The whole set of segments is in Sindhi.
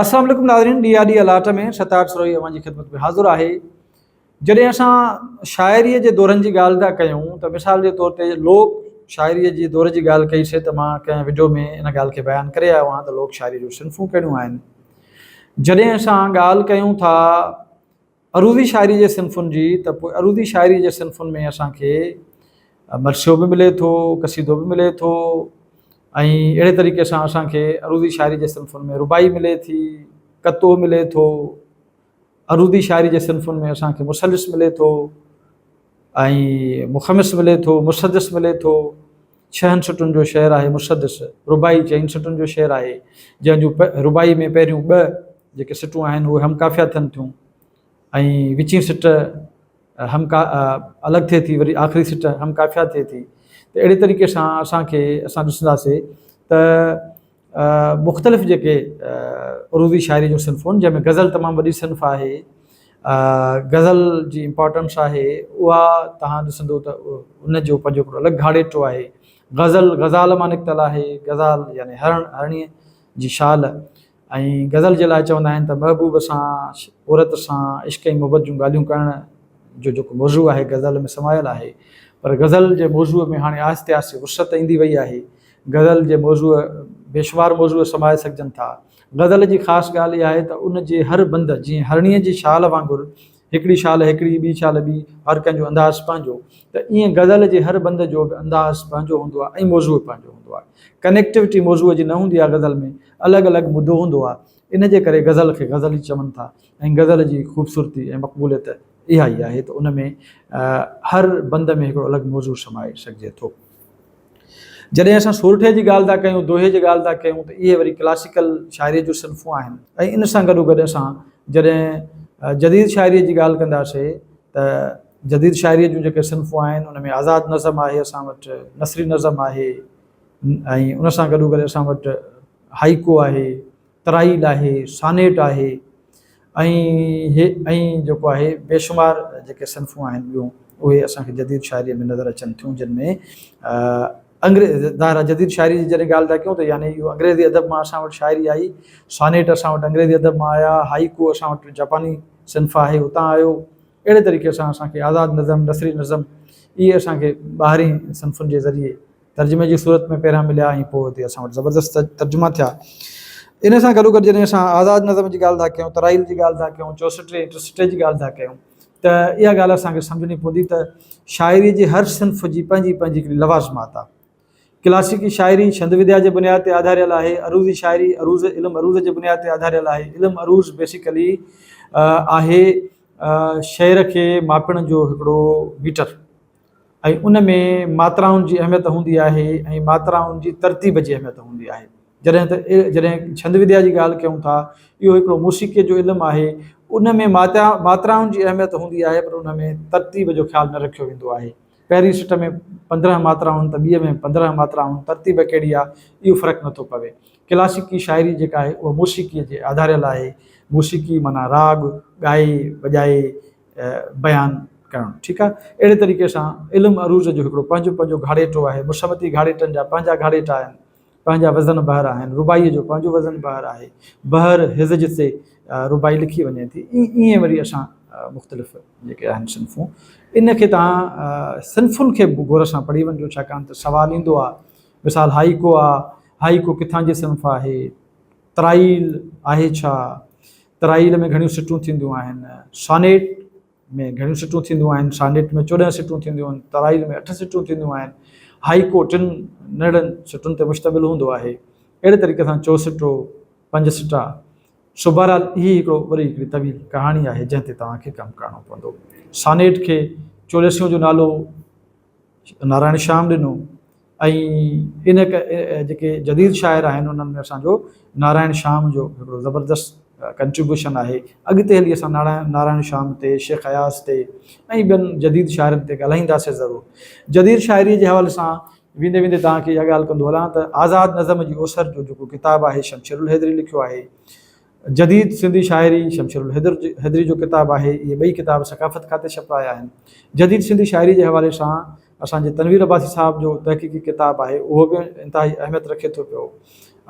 السلام عليڪم ناظرين ڊي آر ڊي الاٽ ۾ ستار سروهي اوهان جي خدمت ۾ حاضر آهي. جڏهن اسان شاعريء جي دورن جي ڳالهه ٿا ڪيون ته مثال جي طور تي لوڪ شاعريء جي دور جي ڳالهه ڪئي سي ته مان ڪنهن وڊيو ۾ ان ڳالهه کي بيان ڪري آيو آهيان ته لوڪ شاعريء جون صنفون ڪهڙيون آهن. جڏهن اسان ڳالهه ڪيون ٿا عروضي شاعريء جي صنفن جي ته پوء عروضي شاعريء جي صنفن ۾ اسان کي مرثيو به ملي ٿو، قصيدو به ملي ٿو ۽ اهڙي طريقي سان اسان کي عروضي شاعري جي صنفن ۾ رباعي ملي ٿي، قطعو ملي ٿو، عروضي شاعري جي صنفن ۾ اسان کي مثلث ملي ٿو ۽ مخمس ملي ٿو، مسدس ملي ٿو، ڇهن سٽن جو شعر آهي مسدس، رباعي چئن سٽن جو شعر آهي، جنهن جون رباعي ۾ پهريون ٻه جيڪي سٽون آهن اهي هم قافيه ٿين ٿيون ۽ وچين سٽ هم ڪا الڳ ٿئي ٿي وري آخري سٽ هم قافيه ٿئي ٿي ته اهڙي طريقي سان اسان کي اسان ڏسنداسي ته مختلف جيڪي عروضي شاعري جون صنفون جنهن ۾ غزل تمام وڏي صنف آهي غزل جي امپارٽنس آهي اها تهان ڏسندو ته ان جو پنهنجو هڪڙو الڳ گهاڙيٽو آهي غزل غزال مان نڪتل آهي غزال يعني هرڻ هرڻي جي شال ۽ غزل جي لاء چوندا آهن ته محبوب سان، عورت سان عشق ۽ محبت جون ڳالهيون ڪرڻ جو جيڪو موضوع آهي غزل ۾ سمايل آهي پر غزل جي موضوع ۾ هاڻي آهستي آهستي وسعت ايندي وئي آهي. غزل جي موضوع بيشمار موضوع سمائي سگهجن ٿا. غزل جي خاص ڳالهه اها آهي ته ان جي هر بند جيئن هرڻيء جي شال وانگر هڪڙي شال هڪڙي ٻي شال ٻي هر ڪنهن جو انداز پنهنجو ته ائين غزل جي هر بند جو به انداز پنهنجو هوندو آهي ۽ موضوع پنهنجو هوندو آهي. ڪنيڪٽوٽي موضوع جي نه هوندي آهي غزل ۾ الڳ الڳ مدو هوندو آهي ان جي ڪري غزل کي غزل ئي چون ٿا ۽ غزل جي خوبصورتي ۽ مقبوليت اها ئي آهي ته ان ۾ هر بند ۾ هڪڙو الڳ موضوع سمائي سگهجي ٿو. جڏهن اسان سورٺي جي ڳالهه ٿا ڪيون، دوهي جي ڳالهه ٿا ڪيون ته اهي وري ڪلاسيڪل شاعريء جون صنفون آهن ۽ ان سان گڏوگڏ اسان جڏهن جديد شاعريء جي ڳالهه ڪنداسي ته جديد شاعريء جون جيڪي صنفون آهن ان ۾ آزاد نظم آهي اسان وٽ، نثري نظم آهي ۽ ان سان گڏوگڏ اسان وٽ هائيڪو آهي. ترائيل آهي، سانيٽ آهي ۽ هي ۽ جيڪو آهي بيشمار جيڪي صنفون آهن ٻيون اهي اسان کي جديد شاعريء ۾ نظر اچن ٿيون جن ۾ انگريز ظاهر آهي جديد شاعريء جي جڏهن ڳالهه ٿا ڪيون ته يعني اهو انگريزي ادب مان اسان وٽ شاعري آئي، سانيٽ اسان وٽ انگريزي ادب مان آيا، هائيڪو اسان وٽ جاپاني صنف آهي اتان آيو، اهڙي طريقي سان اسان کي آزاد نظم، نثري نظم اهي اسان کي ٻاهرين صنفن جي ذريعي ترجمي جي صورت ۾ پهريان مليا ۽ پوء اتي اسان وٽ زبردست ترجما ٿيا. ان سان گڏوگڏ جڏهن اسان آزاد نظم جي ڳالهه ٿا ڪيون، ترائيل جي ڳالهه ٿا ڪيون، چوسٽي ۽ ٽسٽي جي ڳالهه ٿا ڪيون ته اها ڳالهه اسان کي سمجهڻي پوندي ته شاعريء جي هر صنف جي پنهنجي پنهنجي هڪڙي لوازمات آهي. ڪلاسيڪي شاعري ڇند وديا جي بنياد تي آڌاريل آهي، عروضي شاعري عروض علم عروض جي بنياد تي آڌاريل آهي. علم عروض بيسيڪلي آهي شعر کي ماپڻ جو هڪڙو ميٽر. ۽ ان ۾ ماترائن جي اهميت هوندي آهي ۽ ماترائن جي ترتيب جي اهميت هوندي آهي. جڏهن ته جڏهن ڇند وديا جي ڳالهه ڪيون ٿا اهو هڪڙو موسيقيء جو علم آهي ان ۾ ماترائن جي اهميت هوندي آهي پر ان ۾ ترتيب جو خيال نه رکيو ويندو آهي. پهرين سٽ ۾ 15 ماترائون ته ٻيء ۾ 15 ماترائون ترتيب ڪهڙي آهي اهو فرق نٿو پوي. ڪلاسيڪي شاعري جيڪا آهي اها موسيقيء جي آڌاريل آهي. موسيقي معنيٰ راڳ ڳائي وڄائي بيان ڪرڻ ٺيڪ آهي اهڙي طريقي سان علم عروض جو هڪڙو پنهنجو پنهنجو گهاڙيٽو آهي مصوتي گهاڙيٽن جا پنهنجا گهاڙيٽا آهن پنهنجا وزن بحر آهن رباعي جو پنهنجو وزن بحر آهي بحر هزج تي رباعي لکي وڃي ٿي ائين وري اسان مختلف جيڪي آهن صنفون ان کي تان صنفن کي به غور سان پڙهي وڃجو ڇاڪاڻ ته سوال ايندو آهي مثال هائيڪو آهي هائيڪو ڪٿان جي صنف آهي ترائيل آهي ڇا؟ ترائيل ۾ گهڻيون سٽون ٿينديون آهن. سانيٽ ۾ گهڻيون سٽون ٿينديون آهن. سانيٽ ۾ 14 سٽون ٿينديون آهن. ترائيل ۾ اٺ سٽون ٿينديون آهن. هائيڪو ٽن ننڍڙن سٽن تي مشتمل هوندو آهي. اهڙي طريقي سان چوسٽو، پنج سٽا. سو بهرحال هي هڪڙو وري هڪڙي طويل ڪهاڻي آهي جنهن تي توهان کي ڪم ڪرڻو پوندو. سانيٽ کي چوليسيون جو نالو نارائڻ شيام ڏنو ۽ ان جيڪي جديد شاعر آهن انهن ۾ اسان جو نارائڻ شيام جو هڪڙو زبردست ڪنٽريبيوشن آهي. اڳتي هلي اسان نارائڻ شيام تي، شيخ اياز تي ۽ ٻين جديد شاعرن تي ڳالهائينداسين ضرور. جديد شاعريء جي حوالي سان ويندي ويندي توهان کي اها ڳالهه ڪندو هلان ته آزاد نظم جي اوسر جو جيڪو ڪتاب آهي شمشيرالحيدري لکيو آهي. جديد سنڌي شاعري شمشير الحيدر حيدري جو ڪتاب آهي. اهي ٻئي ڪتاب ثقافت کاتي ڇپرايا آهن. جديد سنڌي شاعري جي حوالي سان اسان جي تنوير عباسي صاحب جو تحقيقي ڪتاب آهي اهو به انتهائي اهميت رکي ٿو پيو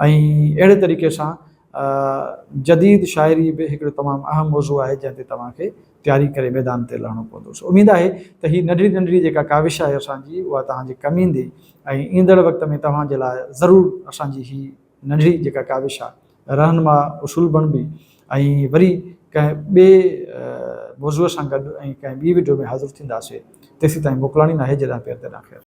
۽ اهڙي طريقي سان جديد شاعري به هڪڙو تمام اهم موضوع آهي جنهن تي توهان کي تياري ڪري ميدان تي لهڻو پوندو. سو اميد آهي ته هي ننڍڙي ننڍڙي جيڪا ڪاوش آهي اسان جي اها توهان جي ڪم ايندي ۽ ايندڙ وقت ۾ توهان جي لاء ضرور اسان جي هي ننڍڙي جيڪا ڪاوش آهي رهنما اصول بڻبي ۽ وري ڪنهن ٻئي موضوع سان گڏ ۽ ڪنهن ٻي وڊيو ۾ حاضر ٿينداسي تيسين تائين موڪلاڻي ناهي جيڏانهن پير تيڏانهن خير.